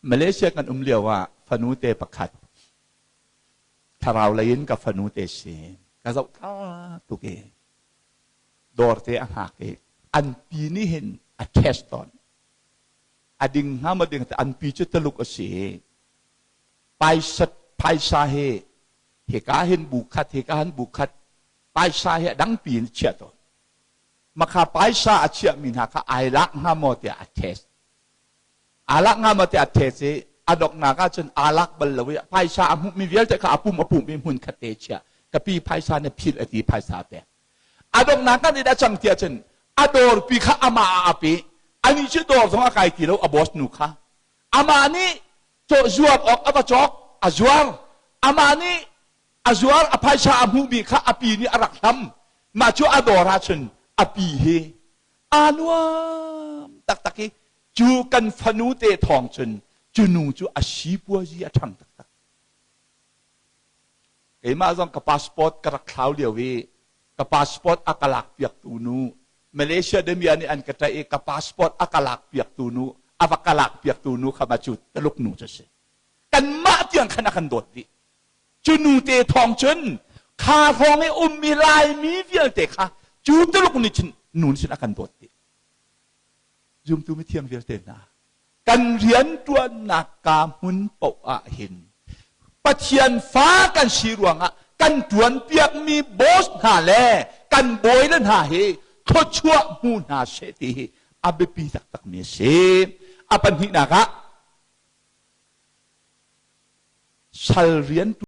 Malaysia kan um lio ah fanu te pakhat thlarau lei in ka fanu te si ka zoh thla tuk i dawr te a hngak i an pi nih hin a test tawn. A ding hnga maw ding an pi cu Tuluk a si i paisa phaisa hi hika hin bu khat hika hin bu khat paisa hi a dangpi in chiah tawn. Makha paisa a chiahmi hna kha ai lak hnga maw tiah a test. Aa lak hnga maw tiah a test i a donghnak ahcun aa lak bal lo i phaisa a hmuhmi vialte kha a pum a pum i hmun khat te chiah. Ka pi phaisa na philh a ti phaisa a pek. A donghnak ah nih dah cang tiah cun a dawrpi kha amah ah a pe. Anih cu dawr zong a kai ti lo a boss nu kha. Amah nih zuar awk a va cawk a zuar. Amah nih a zuar a phaisa a hmuhmi kha a pi nih a rak hlam. Mah cu a dawr ahcun a pi hi aa nuam taktak i cu kan fanu te thawng cun cu nu cu a sipuazi a ṭhang taktak. Keimah zong ka passport ka rak thlau lio i ka passport a ka lakpiaktu nu Malaysia demia nih an ka ṭaih i ka passport a ka lakpiaktu nu a va ka lakpiaktu nu kha ma cu Taluk nu cu a si. Kanmah tiang khan a kan dawt dih. Cu nu te thawng cun kha hrawng i ummi Laimi vialte kha cu Tuluk nih cun nu nih cun a kan dawt dih. Zumtu mithiang vialte hna, kan rianṭuannak ka hmun paoh ah hin Pathian fa kan si ruangah kan ṭuanpiakmi boss hna le kan bawile hna hi thluachuah hmu hna seh ti hi a biapi taktakmi a si. A pahnihnak ah sal rian.